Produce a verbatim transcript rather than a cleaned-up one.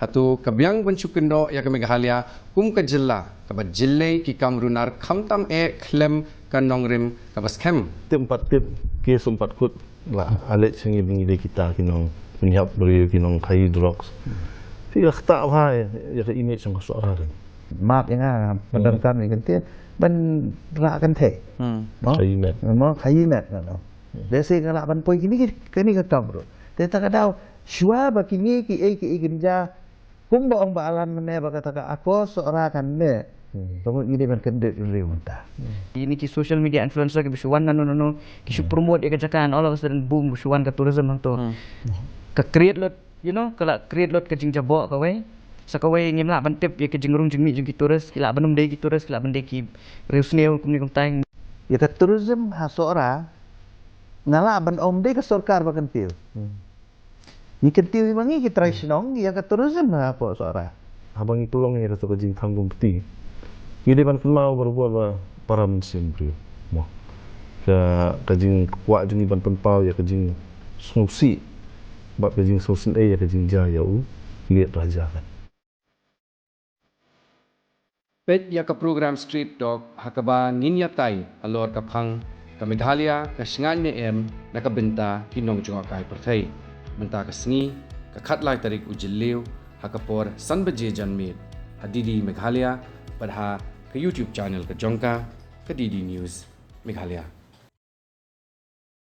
Hato ka biang ban shu kynnoh ïa ka Meghalaya kum ka jylla kaba jyllei ki kam runar khamtam eh khlem ka nongrim kaba skhem. Tip ym pat tip, kiss ym pat kut. La, a leit sha ngi ba ngi dei kita ki nongpynïap briew, ki nongkhaïi drugs. Phi la ktah bha ïa ka image jong ka Sohra kan. Map ïa nga, pyndonkam ïa kynthei ban rah kynthei. Mo? Khaïi met. Mo, khaïi met. Lehse nga lah ban poi kine ki, kine ki kam ruh. Te ta ka daw, shuwa ba kine kiei kiei kin jia, kumba ong Bah Alan mynne ba kata ka akor Sohra kan neh. Ka mut ngi dei ban kyndit riew mynta. Kine ki social media influencer kiba shu wan nano nano, ki shu promote ïa ka jaka and all of a sudden boom, shu wan ka tourism hangto. Ka create lut, you know, ka la create lut ka jingjaboh kawei. Sa kawei ngim lah ban tip ïa ka jingrung jingmih jong ki tourist, ki lah ban ym dei ki tourist, ki lah ban dei ki riewsniew kumne kumtai. Ïa ka tourism ha Sohra nga lah ban ong ym dei ka sorkar ba kyntiew. Ngi kyntiew hi ma ngi ki trai shnong ïa ka tourism hapoh Sohra. Haba ngi pynlong ïa kata ka jingthang kum kti, ngi dei ban kynmaw barabor ba para mynsiem briew mo. Ka, ka jingkwah jong ngi ban pynpaw ïa ka jingsngewsih bad ka jingsngewsynei ïa ka jingjia ïa u liet raja kan. Peit ïa ka program Street Talk ha kaba ngin ïatai halor ka phang Ka Meghalaya ka shngaid ne em na ka bynta ki nongjngohkai pyrthei. Mynta ka sngi, ka khatlai tarik u Jylliew, ha ka por san baje janmiet, ha D D Meghalaya bad ha ka YouTube channel ka jong ka, ka D D News Meghalaya.